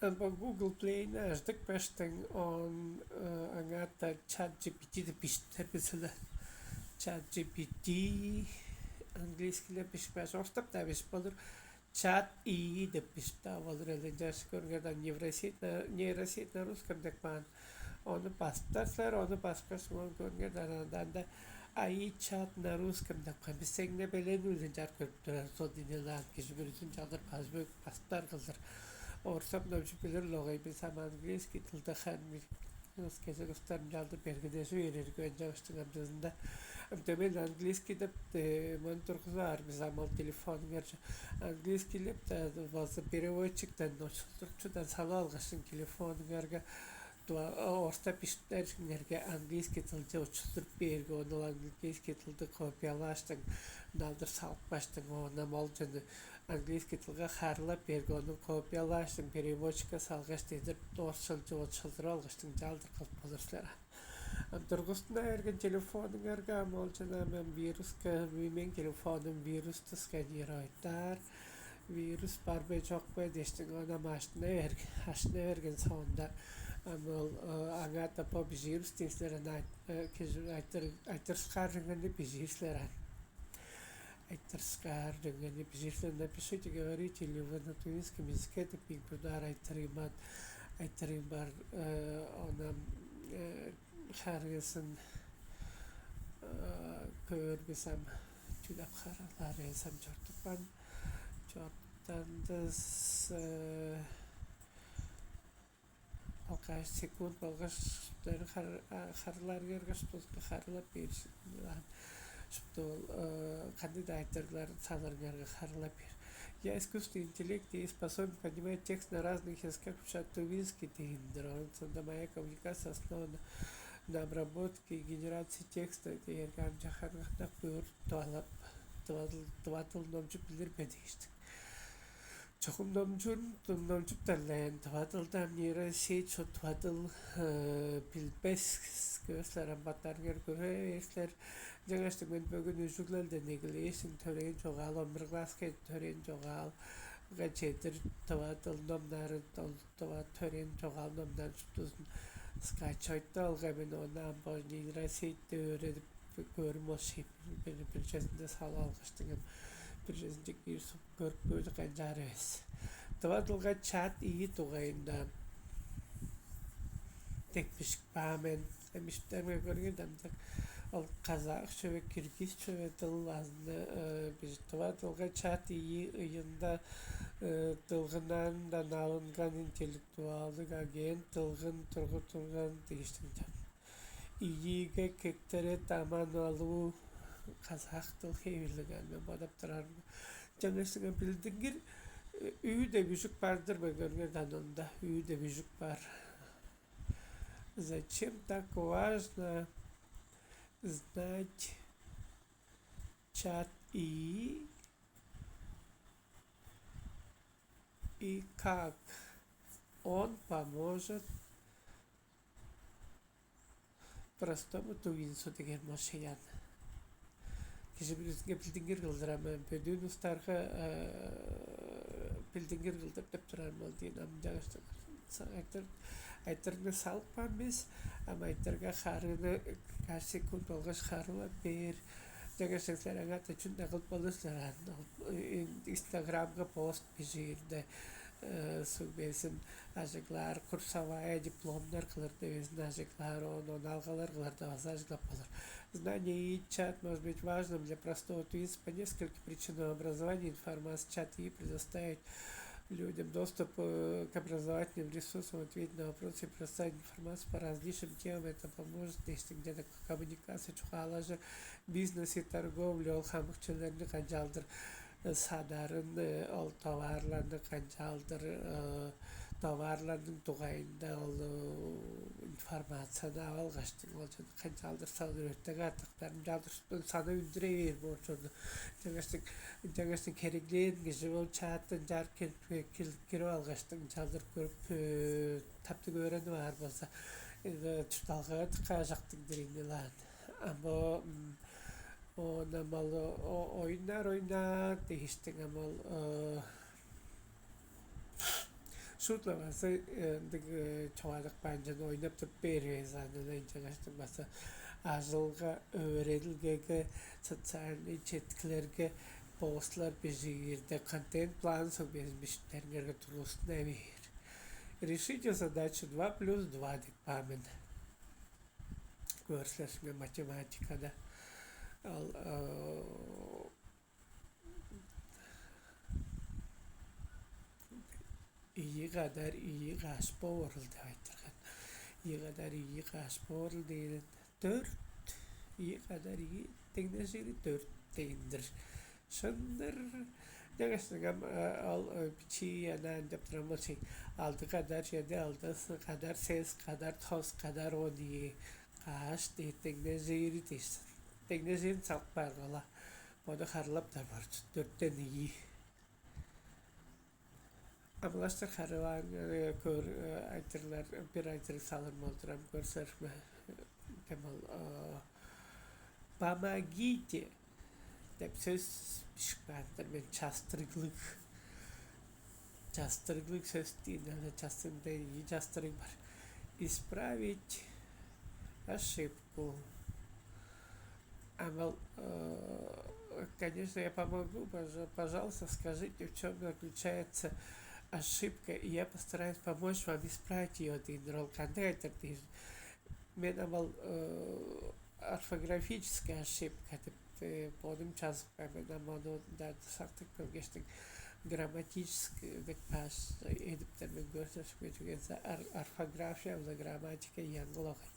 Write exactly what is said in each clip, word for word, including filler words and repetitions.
Ам бо Google Play-ни ажыдып кааштың, оон аңаата чат G P T деп бижиптер бис-ле. Чат G P T английскилеп бижип кааш, орустап-даа бижип болур. Чат и и деп бижип-даа болур эле. Ынчаш көрүңер даан, нейросеть на, нейросеть на русском деп каан. Ону басыптар силер, ону баскаш, ону көрүңер даан, анда а и чат на русском деп каан. Бис сеңне беленивилин чар көрүп турар, сол динелаан кижи бүрүзүн чалдыр базып басыптар кылдыр. Орусап номчуп билир логай, бис ам английский тылда харын бир кезек устарым чалдыр бергедежи берерге ынчагаштың амчызында. Ам дөмей английский деп мону тургузаар бис ам ол телефонуңар. Английскийлеп-даа болза переводчиктен, очулдурукчудан салып алгашын телефонуңарга, орустап бижиптер силерге английский тылче очулдуруп бээрге, ону ол английский тылды копиялааштың, налдыр салып кааштың, оон ам ол чүнү английский тылга харыылап бээрге, ону копиялааштың, переводчикке салгаш, дедир орус тылче очулдуруп алгаштың, чалдыр кылып болур силер. Ам тургустуна берген телефонуңарга ам ол чүнү ам, ам вируска, мээң телефонум вирусту сканируйтаар. Вирус бар бе, чок бе дээштиң, ону ам аштына берген, аштына берген соонда, ам ол аңаа-даа бо бижиир бис дээн силер, ана кижи айтыр, айтырышкаар деңнени бижиир силер ан. Айтырышкаар деңнени бижиир силер. Напишите, говорите ли вы на тувинском языке деп, бир дугаар айтырыым бар, айтырыым бар. Ону ам харыысын көөр бис ам, чүл ап харыылаар эвес ам, чортупкан, чортандыс алгааш, секунд болгаш, шуптарын харыылаарыңарга, шуптузунга харыылап бээр. Шупту ол кандыг-даа айтырыглар салырыңарга харыылап бээр. Я искусственный интеллект и способен понимать текст на разных языках, включая тувинский дээн-дир. Ооң соонда моя коммуникация основана на обработке и генерации текста дээрге ам чахаргактап көөр, тывалап, тывадыл, тывадыл номчуп билир бе дээштиң. Чогум номчуун, номчуптарлайн, тывадылдан нейросеть, шо тывадыл билбес көөр силер, амбаттарыңар көрүп бээр силер. Ынчангаштың мен бөгүн үжүглелден эгелээштиң төрээн чогаал, омур класска төрээн чогаалга чедир тывадыл номнарын, ол тыва төрээн чогаал номнарын шуптузун скачать-тып алгай мен, ону ам бо нейросетьте өөредип көөрүм ол шип бир, бир чезинде салып алгаштың, ам бир чезинче киир суп көрүп көөрү канчаар эвес. Тыва дылга чат ийи дугайында дег бижип каан мен. Эм иштериңер көрген дамдык, ол казах чүве, киргиз чүве дыл азында бижип, тыва дылга чат ийи ыйында дылгынандан алынган интеллектуалдыг агент дылгын тургузунган дээштиң. Ийиге кектерет аман алуу казах дыл хевирлиг, ам мен бодап турарым. Чаңгашыңа билдингир ү деп үжүк бар-дыр бе, көрүңер даан, онда ү деп үжүк бар. Зачем так важно знать чат и, и как он поможет простому тувинцу деген мо шаян. Кижи бүрүзүнге билдингир кылдыр ам, бөдүүн устарга билдингир кылдыр деп турар ол дээн. Ам ынчангаш айтыр, айтырны салып каан бис, ам айтырга харыыны каш секунд болгаш харыылап бээр. Ынчангаш силер аңаа-даа чүнү-даа кылып болур силер. Инстаграмга пост бижиирде суг безин ажыглаар, курсовая дипломнар кылыр дивезин ажыглаар, оон онаалгалар кылырда база ажыглап болур. Знание и чат может быть важным для простого туриста по нескольким причинам. Образование, информация, чат и предоставить людям доступ к образовательным ресурсам, ответить на вопросы и предоставить информацию по различным темам. Это поможет дээштиң. Коммуникация чугаалажыр, бизнес и торговля, ол хамык чүвелерни канчалдыр садарын, ол товарларны канчалдыр, товарларның дугайында ол информацияны ап алгаштың, ол чүвени канчалдыр салыр, өртек артыктарын чалдыр шуптун санап үндүре бээр боор чорду. Ынчангаштың, ынчангаштың хереглээн кижи ол чааттан чаар кирип алгаштың, чалдыр көрүп, таптыг өөренип аар болза, чуртталгага дыка ажактыг-дыр ийин-не аан. Ам бо оон ам ол оюннар ойнаар дээштиң, ам ол База ындыг чугаалап каанчан ойнап туруп бээр эвес, аны ынчангаштың база ажылга, өөредилгеге, социальный четкилерге, постлар бижиирде контент план соң безин биштериңерге туруустуна бээр. Решите задачу два плюс два деп каан мен. Көрүшүлеринге математикада ал ийи кадар ийи каш боорул деп айтырган. Ийи кадар ийи каш боорул дээрин дөрт, ийи кадар ийи деңнежири дөрт дейиндир. Шындыр. Дегештиң ам ол бичии анаан деп турам болчуй. Алды кадар чеди, алды кадар сес, кадар тос, кадар он ийи каш дейт деңнежири дээш. Деңнежирин салып каар кала. Боду харылаптар бар. Дөрттен ийи. Амылаштыр харываан көөр айтырлар, бир айтырыг салыр болдурам көрсөрүшме. Демал «помогите» деп сөс бишип каан-дыр мен. Частырыглыг, частырыглыг сөс диин, ана частырыгда ийи частырыг бар. Исправить ошибку. Амал, конечно, я помогу, пожалуйста, скажите, в чем заключается ошибка, и я постараюсь помочь вам исправить ее дейин. Ол кандай айтыр дейин. Мен амал орфографическая ошибка деп бодум чазып каан мен, ам ону дагы сактып келгештиң, грамматический деп каш эдиптер мен көрсөшүп кетүгенсе, орфография база грамматика янгылогай.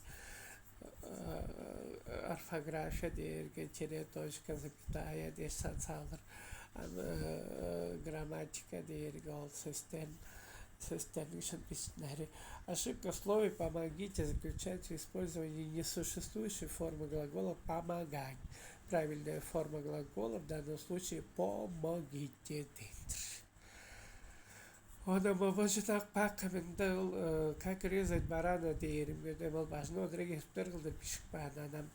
Орфография дээрге чере точка, запятая дээш сансаалыр. Аны грамматика дээрге ол сөстен сөстерниң шын бичиннери. Ошибка в слове «помогите» заключается в использовании несуществующей формы глагола «помогать». Правильная форма глагола в данном случае «помогите» дейт-тир. Оон ам божудак пак кымында ол как резать барана дээримге, ол бажыңны одура кеспер кылдыр бишип каан. Анам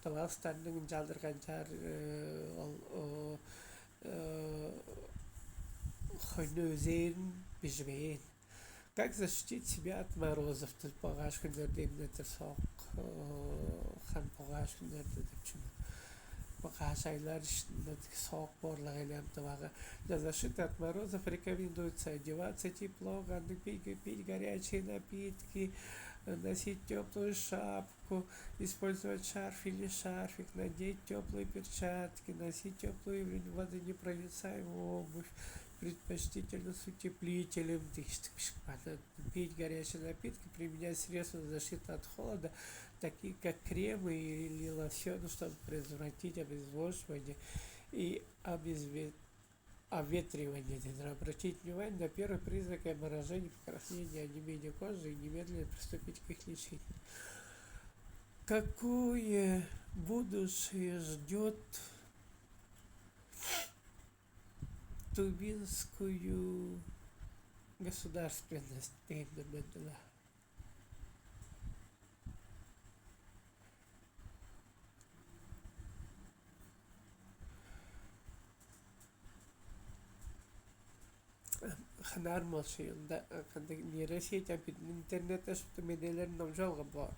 тывалыстарның ынчалдыр канчаар ол хойну өзээрин биживээн. Как защитить себя от морозов? Тут багаш хүннерде эмнетир соок хан багаш хүннерде деп чүнү багаш айлар ишинде соок боорлак элем тывага. Для защиты от морозов рекомендуется одеваться тепло, кандыг пить горячие напитки, носить теплую шапку, использовать шарф или шарфик, надеть теплые перчатки, носить теплую водонепроницаемую обувь, предпочтительно с утеплителем дейт-тир бишип каан. Пить горячие напитки, применять средства защиты от холода, такие как кремы или лосьоны, чтобы предотвратить обезвоживание и обезве- обветривание. Обратить внимание на первый признак обморожения, покраснения, онемения кожи и немедленно приступить к их лечению. Какое будущее ждет тувинскую государственность дейт-тир мен. Хынаар болчуй, ында кандыг нейросеть, интернетте шупту медээлерин номчуп алган боор.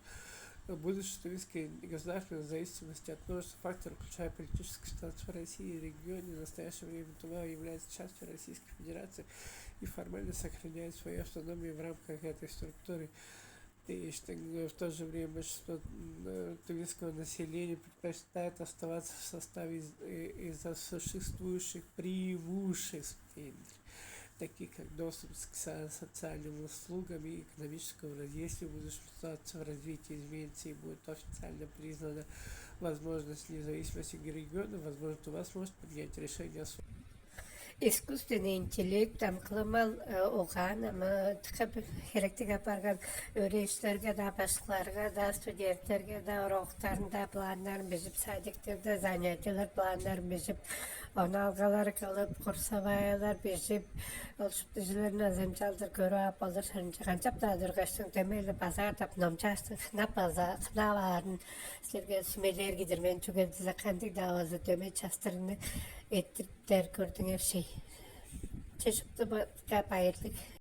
Будущее тувинской государственной зависимости от множества факторов, включая политическую ситуацию в России и регионе, в настоящее время Тува является частью Российской Федерации и формально сохраняет свою автономию в рамках этой структуры. И в то же время большинство тувинского населения предпочитает оставаться в составе из, из-за существующих преимуществ, таких как доступ к социальным услугам и экономическому развитию, в будущем ситуация в развитии изменится и будет официально признана возможность независимости региона, возможно, Тува сможет принять решение о своем. Искусственный интеллект, ам кылымал угаан, ама тыка херектиг апарган өөреникчилерге-даа, башкыларга-даа, студенттерге-даа, уроктарын-даа планнарын бижип, садиктерде занятиялар планнарын бижип, ону алгалар кылып, курсоваялар бижип, ол шупту чүвелерин азы ынчалдыр көрүп ап болур. Ынча канчап-даа тургаштың, дөмей-ле база катап номчааштың, хынап база хынап аарын силерге сүмелээр кижи-дир мен, чүге дизе кандыг-даа болза дөмей частырыгны эрттириптер көрдүңер шей. Че шупту байырлыг.